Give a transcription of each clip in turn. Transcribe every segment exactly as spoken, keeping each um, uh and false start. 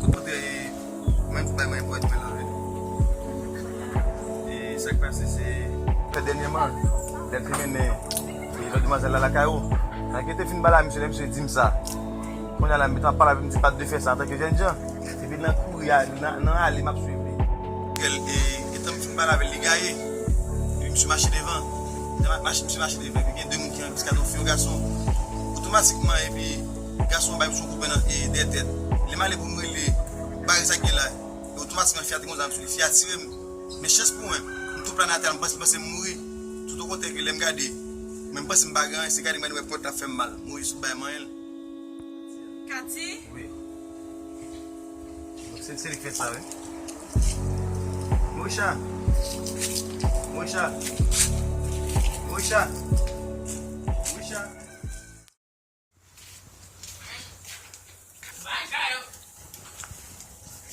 Kote mwen, mwen, mwen, mwen, mwen. E sa k pase, se fè dènyèman, lè te mennen jòn demwazèl la lakay ou. Malgre te fin bala misye, lè misye di m sa. Kounye a la, m te ap pale avè l, m di pa t dwe fè sa antanke jènjan. Epi nan kouri a, nan, nan ale, m ap swiv li. Kèl, e, etan m fin pale avè l, li gaye. Epi misye mache devan. Lè m ap mache, misye mache devan, epi gen de moun ki antre, se ka yon fi, yon gason. Otomatikman, epi gason an bay misye yon kout pwen nan, e, dèyè tèt. Lè m ale pou m rele bagay sa ki gen la, e otomatikman, fi a te gon zam sou li, fi a tire m. Men chans pou mwen, m tou plane atè a, m panse, m panse m mouri. Tout okontrè ke lè m gade, mwen m panse m pa gen anyen, se gade m gade m wè pòt la fè m mal. Mouri sou bay manyen l. Kati? Wi. Se, se li k fè sa, wi. Morisha. Morisha. Morisha. Morisha. Bagay yo.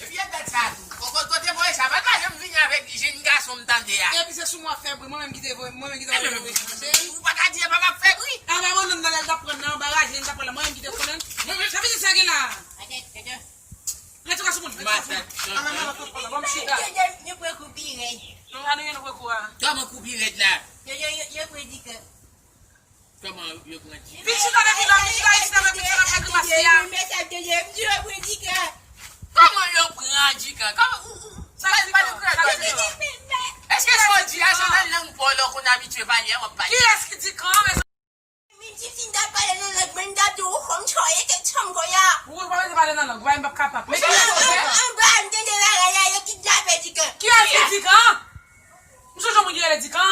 Epi e bèt sa tou. Kote, kote Morisha? Papa, jan m vini avèk jenn gason m tande a. Epi se sou mwen fè bri, mwen menm ki te voye, mwen menm ki te voye Morisha. Ou pa ka di e pa m ap fè bri. A, pa mwen menm nan lè l t ap pran nan anba raje, l t ap pran nan, mwen menm ki te konnen. Sa vle di sa gen la. Antouka, sou moun. Matant. Ban m chita. Yo, yo, yo pran kou pi rèd. Nou pa nou gen nou pran kou a. Kòman kou pi rèd la? Yo, yo, yo, yo pran dikan. Kòman yo pran dikan? Vin chita depi la, vin chita isit avèk nou, sa n ap fè grimas li a. Yo, yo, yo pran dikan. Kòman yo pran dikan? Kòman ou, ou, sa pa, pa nou krèk, sa pa nou krèk. Èske sa w di a, se nan lang pa w lè w konn abitye pale a, w ap pale? Kiyès ki dikan? Menm si m ta pale nan lang mwen, m ta di w, ou fè m chwaye tèt chanm kounye a. Ou pa bezwen pale nan lang, ou pa, m p ap kapab. Men ki lè koze? Anba, m tande bagay la, yo kidnape Dikan. Kiyès ki Dikan? M sonje yon moun ki rele Dikan.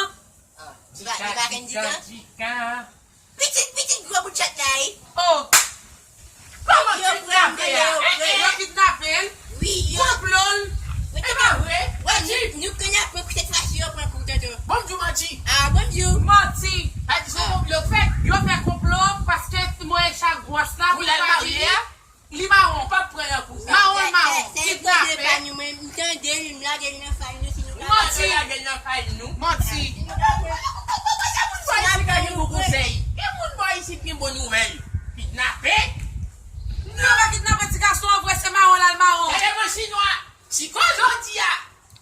Ah, li pa, li pa konn Dikan? Dikan. Pitit, pitit gwo bout chat la, wi. Oh. Kòman yo pran kidnape a? Yo kidnape l? Wi, yo. Konplo l? E pa vre? Wè, nou, nou konn apre koute fwachi yo pran kou tèt yo. Bon, m di w manti. Ah, bon, m di w. Manti. Pa di se konplo k fèt. Yo fè konplo paske Moesha gwòs la pou l al marye a. Li mawon. Ou p ap pran nan kou sa. Mawon, l mawon. Kidnape. Sa e pwoblèm pa nou, mwen, m tande, wi, m lage l nan fay nou, si nou ka. Manti. Lage l nan fay nou. Manti. Gen moun bò isit gen bon nouvèl. Kidnape? Non, pa kidnape ti gason an vre, se mawon l al mawon. Gade mwen chinwa. Si koze w di a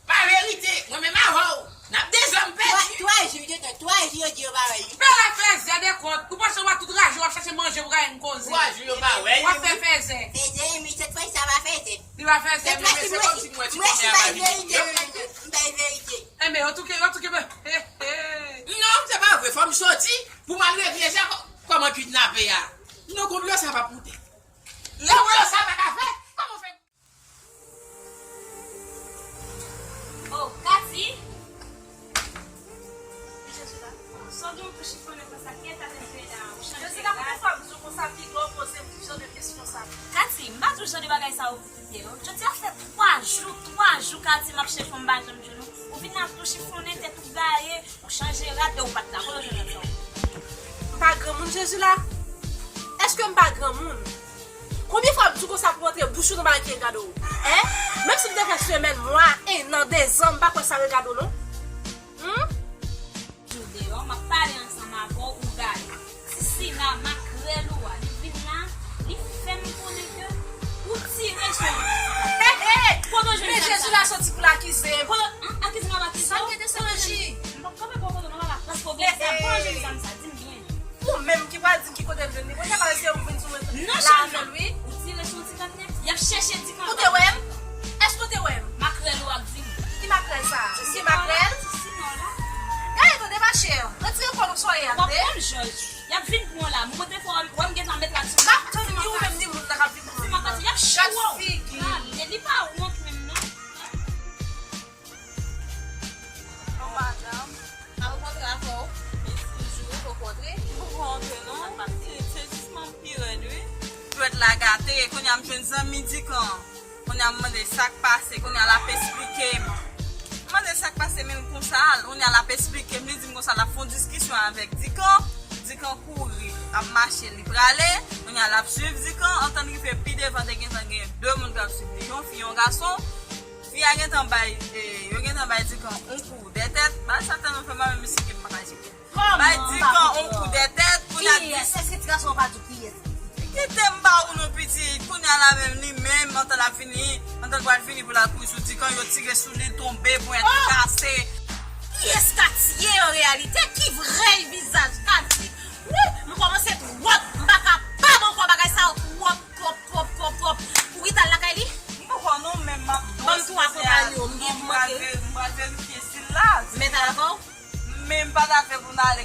pa verite, mwen menm avè w, n ap dezòm pèdi. Twa, twa jou, yo di, twa jou, yo di yo pa wè li. Pè la fè zè de kont. Ou panse w a tout raje w ap chache manje pou gaye n koze. Twa jou, yo pa wè li. W ap fè fè zè. Fè zè, men sèt fwa, sa pa fè zè. Li pa fè zè, men se kòmsi mwen ti kòmè a pa vini. M bay verite, m bay verite. Enben, yo touke, yo touke, he, he. Non, se pa vre, fò m soti pou m al regle sa, kò-, kòman kidnape a. Non, konplo sa pa pou tèt. Konplo sa pa ka fèt. Kòman fè? Oh, Kati! Jezila, sa w gen yon tou chifonnen konsa, kiyès sa te jwe la? Ou chanje rad? Jezila, poukisa w ap di w konsa, piga w poze m jan de kesyon sa? Kati, m pa di w jan de bagay sa yo pou kite yo. Jodi a fè twa jou, twa jou, Kati, m ap chèche w, m pa janm jwenn ou. Ou vin la tou chifonnen, tèt ou gaye, ou chanje rad, e ou pa t la. Kote w jwenn rad sa yo? M pa granmoun, Jezila? Èske m pa granmoun? Konbyen fwa m di w konsa pou w antre bouch ou nan bagay ki regade w? Hein? Menm si m te fè semèn, mwa, en an, dezan, m pa kwè sa regade w non. Hmm? Jou deyò, m ap pale ansanm avè w, ou gaye. Ti Sina, makrèl ou a, li vin la, li fè m konnen ke ou tire sou yon ti gason. Hey, hey! Kote w jwenn sa? Men Jezi la soti pou l akize m. Kote, an, akize m ap akize w? Sa m gen de Sanji? M p ap kanpe bò kote w non, papa, paske w gen zam. Kote w jwenn zam sa? Di m byen. Ou menm ki pral di m ki kote m jwenn li. Kounye a pral se ou vin sou mwen. Non, cheri, non. Ou tire sou ti kanpnèt. Y ap chèche ti kanpnèt. Ou te wè m? Èske w te wè m? Makrèl ou ap vini. Ki makrèl sa? Ki makrèl? Ti Sina la. Gade, tande, ma chère. Retire kò nou sou ye a, tande. W ap pran jòj. Y ap vin pran w la. Mwen te fè w, wè m gentan met la sou. M ap tann ni ou menm ni moun nan k ap vin pran nou. Y ap chire w. Gad figi. Gade, li pa wont menm, non. Yon madanm ap kontre avè w, men si jou ou kontre, ou poko antre non. Se, se jis manm pi rèd, wi. Jwèt la gate, kounye a m jwenn zanmi Dikan. Kounye a m mande sa k pase, kounye a l ap esplike m. M mande sa k pase, men l konsa, kounye a l ap esplike m, li di m konsa l ap fè yon diskisyon avèk Dikan. Dikan kouri, ap mache, li prale. Kounye a l ap swiv Dikan, antan l rive pi devan, te gentan gen de moun k ap swiv li, yon fi, yon gason. Fi a gentan bay, e, yo gentan bay Dikan yon kou dèyè tèt. Bagay sa tèlman fè m mal, menm si ke m pa ka jere. Bay Dikan yon kou dèyè tèt, kounye a di. Kiyès? Èske ti gason an pa di w kiyès? Kite m ba ou non, pitit. Kounye a la menm, li menm, antan l ap vini, antan l pral vini pou l al kouri sou Dikan, yo tire sou li, l tonbe, ponyèt li kase. Kiyès Kati ye an reyalite? Ki vrè vizaj Kati? Wi, m kòmanse twòp, m pa kapab ankò bagay sa yo twòp. Twòp, twòp, twòp, twòp. Ou ki t al lakay li? M poko non, men m ap. Ban m tou akonpaye w, m gen manke. M pral ve-, m pral verifye si l la. Mèt al avè w? Men m pa t ap vle pou n ale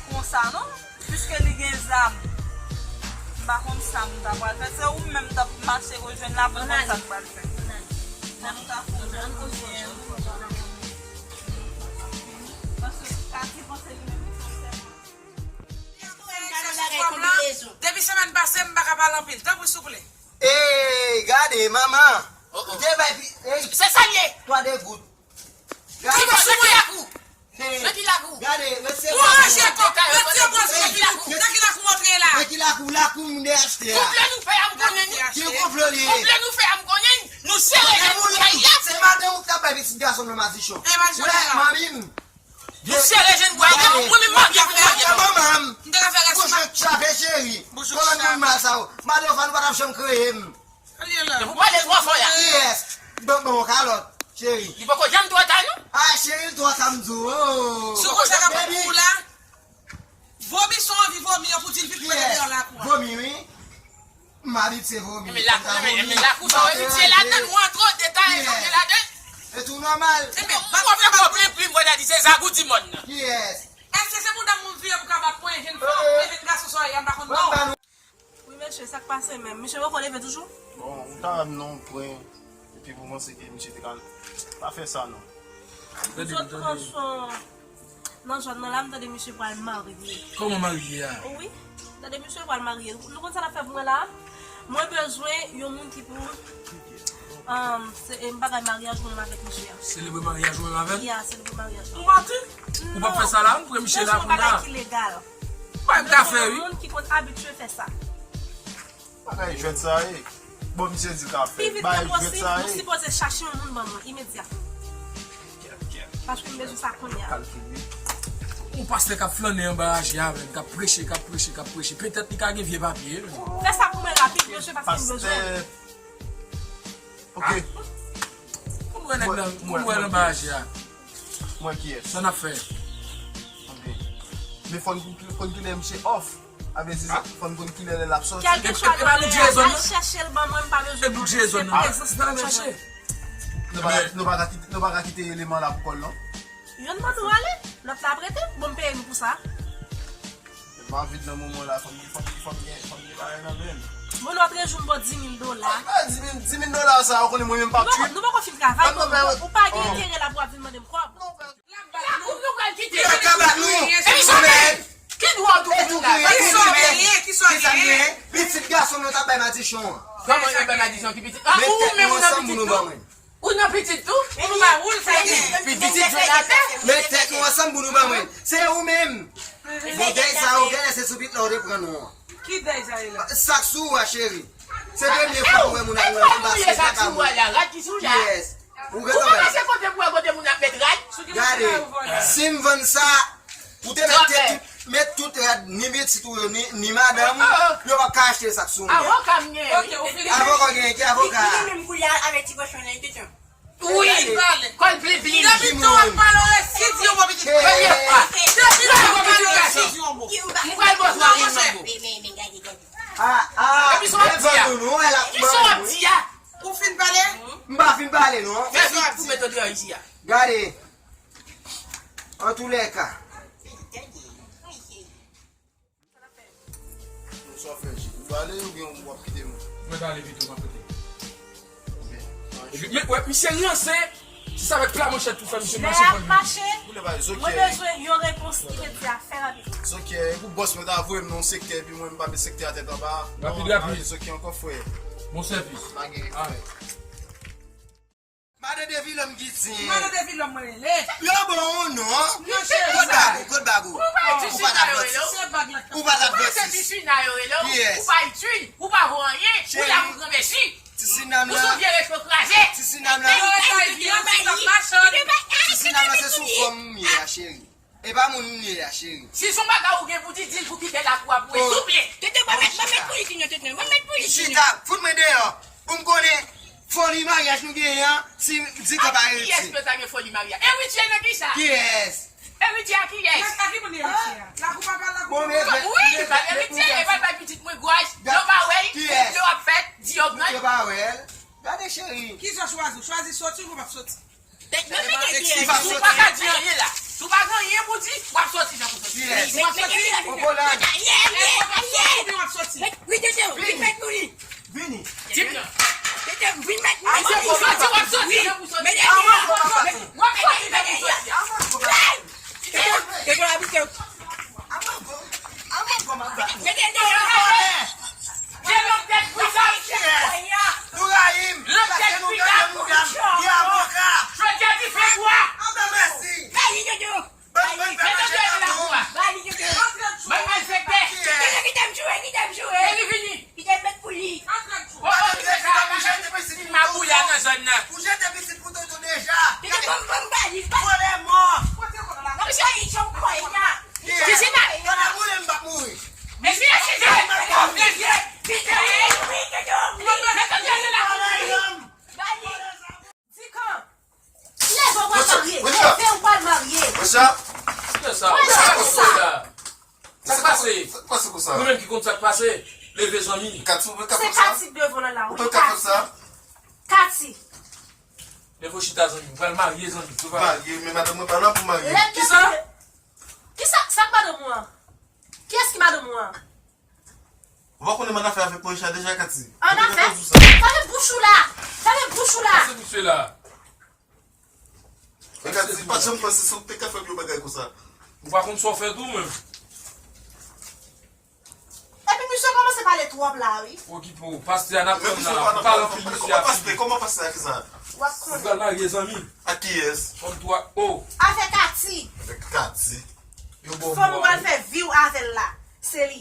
Pa konn sa m ta pral fè. Se ou menm m t ap mache rejwenn la pou m konn sa m pral fè. Sa m ta fè. Paske Kati panse li menm li se yon sèman. Depi semèn pase, m pa ka pale anpil. Tanpri, souple. Ey, gade, manman. Ou te bay pi, ey. Se sa l ye. Twa de gout. Gade. Ki bò sou mwen? Nan ki lakou? Nan ki lakou? Gade, retire. Ou ranje kò, retire bò sou nan ki lakou? Nan ki lakou w antre la? Nan ki lakou? Lakou m de achte a. Konplè nou fè a m konnen ni. Ki konplè li ye? Konplè nou fè a m konnen ni. Nou sere jèn pou peyi a. Se madanm ou k t ap bay pitit gason m nan madichon. Wè, manmi m. Nou sere jèn bwa. Mwen menm marye pou marye. Manman m. Bouch ou chape, cheri. Kòman moun mal sa yo? Madan Fannou pa t ap janm kreye m. Ou pale twò fò la. Kiyès? Ban, ban yon kalòt, cheri. Li poko janm twò ta non. Ah, cheri, l twò ta m di w. Oh. Sou konsa k ap pou la. Vomi son anvi vomi an pou di l vin mete deyò lakou a. Vomi, wi. M abitye vomi. Men lakou, men, men lakou sa w evite ladann, ou antre w detaye, ou antre ladann. E tou nòmal. Ou fè kò plen plen, mwen a di se zagoudi mòn nan. Kiyès? Èske se mouda moun vire pou ka bat mwen, jèn fanm, oubyen jèn gason sa w ye a, m pa konn non. Wi, mesye, sa k pase menm? Misye poko leve toujou? Bon, ou ta non pwen. Epi pou panse ke misye te ka pa fè sa non. M sot pran son nan zòn nan la, m tande misye pral marye. Kòman marye a? Wi. M tande misye pral marye. Nou konn sa l ap fè pou mwen la? Mwen bezwen yon moun ki pou, um, se, e, bagay maryaj mwen menm avèk misye a. Selebre maryaj ou menm avè l? Ya, selebre maryaj. Ou manti? Ou p ap fè sa la, m pre misye la kounye a. Bagay ki legal. Mwen m ka fè, wi. Yon moun ki konn abitye fè sa. Bagay jwèt sa ye. Bon, misye di l ka fè. Pi vit ke posib, nou sipoze chache yon moun ban mwen, imedyatman. Paske m bezwen sa kounye a. Yon pastè k ap flannen anba raje a avè m, k ap preche, k ap preche, k ap preche. Petèt li ka gen vye papye. Fè sa pou mwen rapid, mesye, paske m bezwen. Ok. Konn wè nèg nan, konn wè l anba raje a. Mwen kiyès? Sa n ap fè? Ok. Men fò n, fò n tounen misye off. Avè di sa, fò n konn kilè lè l ap sòti. Kèlkeswa lè l ap chèche l ban mwen, m pa bezwen konnen. Se pou Jezòn nan. Sa n ap chache. Nou pa ka, nou pa ka kite, nou pa ka kite eleman la pou kò l non. Youn mande w ale, lòt la ap rete. Bon, m peye nou pou sa. Men pa vin nan moman la, fò m, fò m, fò m gen, fò m gen bagay nan men m. Bon, lòt jou m ba w di mil dola. Ah, di mil, di mil dola sa, ou konnen mwen menm p ap tchwip. Nou poko fin travay, ou pa gen enterè la pou w ap vin mande m kòb. Lakou nou pral kite. Yo ka bat nou. Epi sa fè? Ki dwa w tou pou moun la? Kisa w genyen? Kisa w genyen? Pitit gason nou t ap bay madichon an. Kòman y ap bay madichon ki pitit? Ah, ou menm ou nan pitit tou? Ou nan pitit tou? Ou pa woul sa gen. Pi pitit jwenn atè. Met tèt nou ansanm pou nou ban mwen. Se ou menm. Bon, dèy sa yo genlè se sou pit la ou te pran nou an. Ki dèy sa ye la? Sa k sou ou a, cheri. Se premye fwa ou wè moun ap rann anba sou tèt a moun. Kiyès? Ou gentan wè. Ou kòmanse konte pou wè kote moun ap met rad? Gade, si m vann sa, ou te met tout, met tout rad, ni pitit ou yo, ni, ni madanm ou, yo p ap ka achte sa k sou mwen. Avoka m gen, wi. Avoka w genyen, ki avoka a? Li menm koulye a avèk ti kochon nan li, pitit. Wi. Kò l plen plen. Depi tan w ap pale w resi di yon mo pitit. Premye fwa. Depi tan w ap pale w resi di yon mo. M pral bòs mari m manbo. Ah, ah. Epi sa w ap di a? Epi sa w ap di a? Ou fin pale? M pa fin pale non. Fè vit pou met odè isi a. Gade. Antoulèka. Sa w ap fè, Jip? Ou pale oubyen w ap kite m? Mwen pale pito, m ap koute. Ok. Epi, men, wè, misye ranse. Si se avèk pla manchèt pou fè misye mache, fò l mache. Mwen bezwen yon repons imedya, fè rapid. Zokyè, e pou bòs mwen ta voye m nan yon sektè, epi mwen m pa met sektè a tèt anba. Rapid, rapid. Zokyè ankò, frè. Bon sèvis. Pa gen frè. Madan Devilòm ki di. Madan Devilòm mwen rele. Yo bon ou non? Kot bag ou, kot bag ou? Ou pa t advèti. Ou pa t advèti. Kiyès? Ou pa itjil, ou pa vo anyen, ou la pou granmesi. Ti sinam la. Ou se vye recho kraze. Ti sinam la. Ti sinam la se sou fòm m ye a, cheri. E pa moun m ye a, cheri. Si se yon bagay ou gen pou di, di l pou kite lakou a pou mwen, souple. Tete, ban m, ban m met pou li, Junior, tete. Ban m met pou li, Junior. Chita, fout mwen deyò. Pou m konnen foli maryaj nou genyen an, si m di k ap arete. Kiyès ki ta gen foli maryaj? Eritye nan kisa? Kiyès? Eritye a kiyès? Eritye a. Lakou papa, lakou papa. Wi, eritye, e pa bay pitit mwen gwaj. Yo pa wè l, yo ap fèt, di yo grann. Yo pa wè l. Gade cheri. Kisa w chwazi? W chwazi soti oubyen w p ap soti? Ou pa ka di anyen la. Si w pa gen anyen pou di, w ap soti jan pou soti. Ou ap soti. Ou ap soti. Mete l deyò. Mete l deyò. Se lanmèd pou sa. Nou rayi m. Lanmèd pou sa. Li avoka. Jodi a dife bwa. Anben mèsi. Mete l deyò la pou a. Bay li, yo, yo. Bay li, yo, yo. Bay malfektè. Kite m joure, kite m joure. Kite l vini. Kite m met pou li. O, o, se sa. Mabouya nan zòn nan. Ou jete pitit pou tonton deja. Kite m, m, m, bay li, bay li. Vòlè mò. Kòm si li jòm kò, li la. Kizina. Tande boule m pa mouri. Mesye, mesye, mesye. Bay li. Dikan, leve w pral marye. Leve w pral marye. Monchè, se sa. Sa k pase la? Sa k pase? Sa k pase konsa? Nou menm ki konn sa k pase. Leve zanmi. Kat sou mwen, kat konsa. Se Kati devan la la. Ou pran kat konsa? Kati. Leve w chita zanmi. Ou pral marye zanmi. Ou pral marye, men madanm mwen pa la pou marye. Kisa? Kisa? Sa k madanm ou an? Kiyès ki madanm ou an? Ou pa konnen m annafè avèk Morisha deja, Kati? Annafè? Fèmen bouch ou la! Fèmen bouch ou la! Pase misye la. Men Kati, pa t janm panse se ou ki te ka fè m yon bagay konsa. Ou pa konn sa w fè tou menm. Epi misye kòmanse pale twòp la, wi. Okipe w. Pastè a n ap tann la. Ou pale anpil misye a. Kòman pastè, kòman pastè a ki sa? W ap konnen. Ou pral marye zanmi. Ak kiyès? Fanm twa o. Avèk Kati. Avèk Kati. Yo ba w mò. Fanm ou pral fè vi w avè l la. Se li.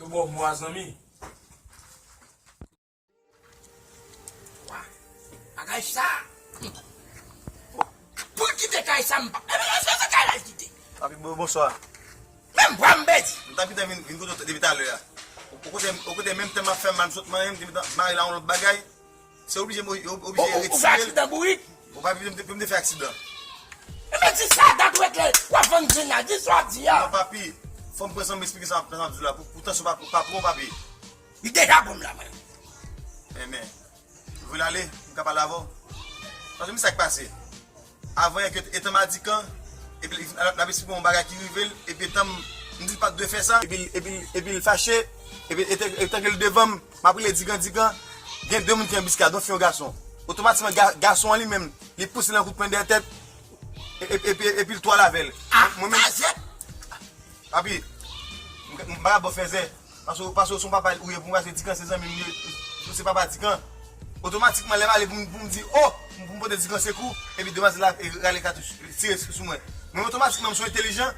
Yo ba w mò a zanmi. Wa, bagay sa. Pou l kite kay sa, m pa. Epi, epi, epi, kay la l kite. Papi, bon, bonswa. Menm vwa m pèdi. M t ap gentan vin, vin kote w depi talè a. Ou, ou kote, ou kote menm tan m ap fè mal, m sot manyen, m te gentan mare la yon lòt bagay. Se oblije, m oblije retire l. Ou fè aksidan bourik? Ou pa vle m te, m te fè aksidan. Epi, di sa, dat ou eklè, w ap vann grenn la, di sa w ap di a. Non, papi, fò m pran san m esplike sa, sa m ap di w la, pou, pou tansyon pa, pa pran w, papi. Li deja bon m la, mwen. Enben, ou vle ale, m ka pale avè w? Paske m di sa k pase. Avan yè ke etan Madikan, epi l, l ap esplike m yon bagay ki rive l, epi etan m, m di l pa t dwe fè sa, epi l, epi l, epi l fache, epi etan, etan ke l devan m, m ap rele Dikan, Dikan, gen de moun ki anbiskad, yon fi, yon gason. Otomatikman, ga-, gason an li menm, li pouse l nan kout pwen dèyè tèt, e, e, epi, epi l twale avè l. Mwen menm, papi, m, m pa ka ba w fèzè. Paske, paske se yon papa ou ye pou mwen, paske Dikan se zanmi m ye, ou se papa Dikan. Otomatikman, lè m ale pou m, pou m di, o, pou m pote Dikan sekou, epi demwazèl la, e, rale katouch, tire sou, sou mwen. Mwen, otomatikman, m se yon entelijan,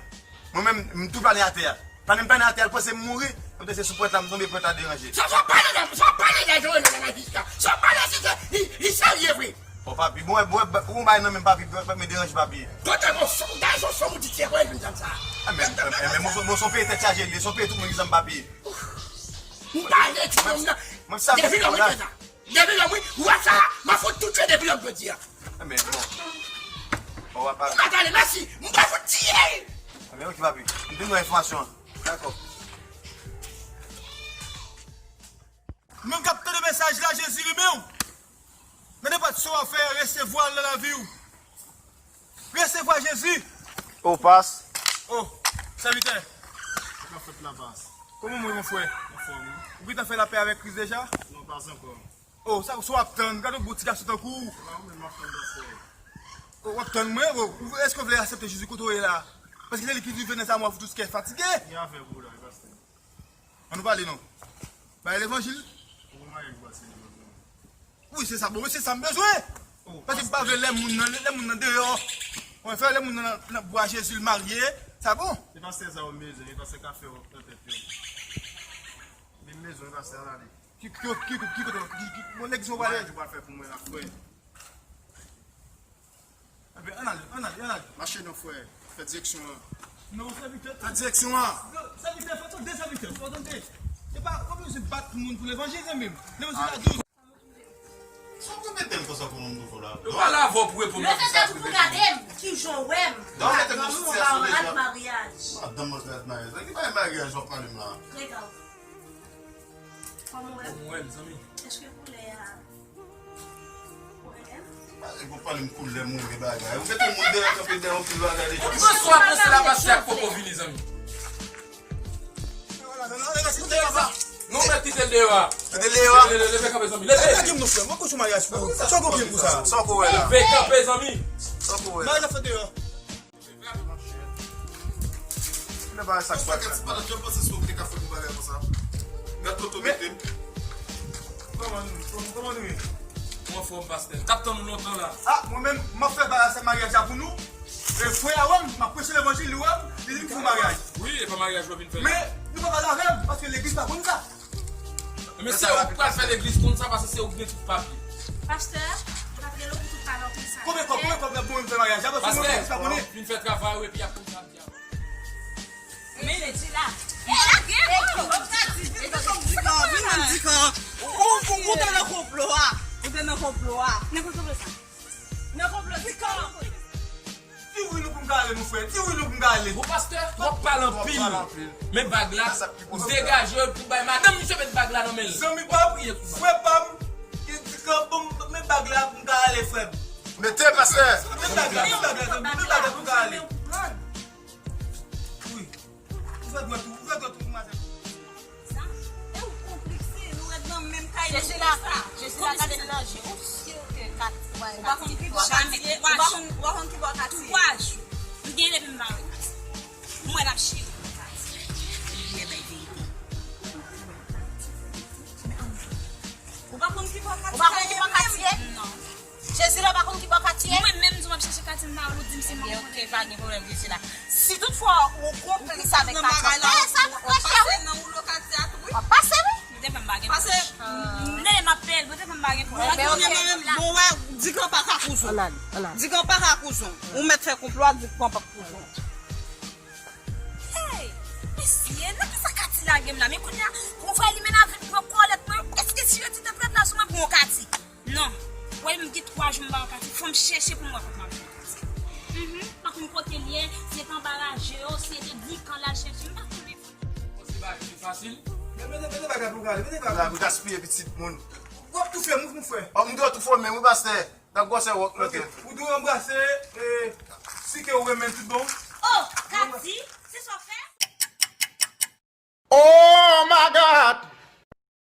mwen menm, m tou plane atè a. Plane m plane atè a, l panse m mouri, epi se sou pwent la, m tonbe, pwent la deranje. Sa, sa w pale la, sa w pale la, Joel, nan majistra? Sa w pale, se, se, li, li serye vre. Bon, papi, bon, bon, bon, bon, bay nan men papi, bon, men deranje papi. Kote mwen son, gade son, son, ou di se kwen vin tann sa. A, men, men, men, mwen son, mwen son peye tèt chaje, li, son peye tout moun ki zanm papi. M pa rete nan. Depi lòm wi, sa. Depi lòm wi, ou wè sa, m a fout tout fè depi lòm jodi a. A, men, bon. Bon, w ap pale. M pa pale, mèsi. M pa fout tiye. A, men, ok, papi. M te gen enfòmasyon an. Dakò. Menm k ap tande mesaj la, Jezi renmen w. Nan nenpòt sa w ap fè, resevwa l nan lavi w. Resevwa Jezi. O, pas. O, sèvitè. Sa k ap fèt la, pas? Kòman w ye, mon frè? Anfòm, wi. Ou gentan fè lapè avèk Kris deja? Non, pas ankò. O, sa, sa w ap tann? Gade yon bon ti gason tankou w. Se pa ou menm m ap tann, pastè. O, w ap tann mwen, o. Ou, èske w vle aksepte Jezi kote w ye la? Paske se li ki di, venez à moi, vous tous qui êtes fatigués. Ki afè pou w la, pastè? Ann nou pale non. Bay levanjil. Ou pa marye pou pase levanjil. Wi, se sa. Bon, se sa m bezwen. Paske m pa vle lè moun nan, lè moun nan deyò. Mwen fè lè moun nan nan bwa Jezi l marye. Sa bon. Se pastè sa w bezwen, e pastè k ap fè w nan tèt yo. Men m bezwen pastè a ale. Ki, ki, ki, ki, ki kote, ki, ki, bon, nèg sa w pale. Ou pa fè pou mwen la, frè. Enben, ann ale, ann ale, ann ale. Mache non, frè. Fè direksyon an. Non, sèvitè. Fè direksyon an. Non, sèvitè, fò tande, sèvitè, fò tande. Se pa, ou pa bezwen bat moun pou levanjil, zanmi m. Levanjil la di w. Sa w konn mete m konsa pou moun nouvo la? Yo pale avè w pou reponn. Lè sa, sa pou gade m, ki jan w wè m. Madanm ou pa rad maryaj. Madanm ou pa rad maryaj. Ki bagay maryaj w ap pale m la? Regarde. Kòman w wè m? Kòman w wè m, zanmi? Èske koulè a Ou pa pale m koulè moun gen bagay. Ou mete moun deyò kanpe deyò anpil bagay deja. Ou pran swa panse la pase ak poko vini, zanmi. Non, mèt kite l deyò a. Kite l deyò a. Leve, leve, leve kanpe, zanmi. Leve. Lage m non, frè. Mwen konn sou maryaj pou ou. Sa w konprann pou sa? Sa w konn wè la? Leve kanpe, zanmi. Sa w konn wè la? Maryaj ap fèt deyò. Lè bagay sa k pral fèt la. Mwen fè kat sepann, jan panse si w te ka fè yon bagay konsa. Gad kote w mete m. Kòman nou, kòman, kòman nou ye? Mwen anfòm, pastè. M t ap tann ou lontan la. A, mwen menm, m ap fè bagay sa maryaj la pou nou. E frè a wè m, m ap preche levanjil, li wè m, li di m fè yon maryaj. Wi, e pa maryaj ou vin fè. Men, nou pa pale avè m, paske legliz pa konn sa. Men se ou k pral fè legliz konn sa, paske se ou k gen tout papye. Pastè, m ap rele w pou tout pale w konsa. Konbyen kòb, konbyen kòb n ap ban w fè maryaj la? Paske mwen menm, m pa konnen. Pastè, vin fè travay ou epi y ap konn sa. Men jodi la. Vin nan dikan. Ou, ou, ou te nan konplo a. Ou te nan konplo a. Nan konplo sa. Nan konplo dikan. Di wi nou pou m ka ale, mon frè. Di wi nou pou m ka ale. Bon, pastè, w ap pale anpil. Men bag la, ou degaje l pou bay madanm misye met bag la nan men l. Zanmi pa m, frè pa m, ki di ke bon, men bag la pou m ka ale, frè m. Mete, pastè. Men bag la, men bag la, zanmi, men bag la pou m ka ale. Wi. Ouvè dwèt ou, ouvè dwèt ou pou madam. Sa? E ou konplekse, nou ret nan menm kay. Jezi la, Jezi la, gade nan je w. Si w te kat, ou pa konn ki bò katye, ou pa konn, ou pa konn ki bò katye. Twa jou. M gen depi m pa wè katye. M wè l ap chire pou katye. Li vle bay verite. Ou pa konn ki bò katye. Ou pa konn ki bò katye? Non. Jezi la pa konn ki bò katye? Mwen menm, di w m ap chache katye, m pa wè l, ou di m se manman. Ok, pa gen pwoblèm, Jezi la. Si toutfwa ou konplis avèk katye, w ap pase nan woulo katye a tou, wi. W ap pase, wi. Mwen te fè m pa gen pòch. Mwen te fè m pa gen pòch. Mwen te fè m pa gen pòch. Mwen wè, dikan pa ka kouzon. Dikan pa ka kouzon. Ou mèt fè konplo a, dikan pa ka kouzon. Hey! Mesye, nan ki sa Katy lage m la? Men kounye a, ou wè li menm avèk gwo kòlèt mwen. Èske si yo di te prèt la sou mwen pou yon Katy? Non. Wè m gen twa jou m pa wè Katy. Fò m chèche pou m wè kote m ap jwenn Katy. Mhm. Pa konn kote l ye, si se anba raje yo, si se dikan l al chèche, m pa konnen. Bon, se bagay ki fasil. Men, mete, mete bagay pou gade, mete bagay. Pou gaspiye pitit moun. W ap toufe m, mon frè. Ò, m dwe toufe w menm, wi, pastè. Nan gwosè wòk nan tèt. Ou dwe anbrase, e, si ke ou renmen tout bon.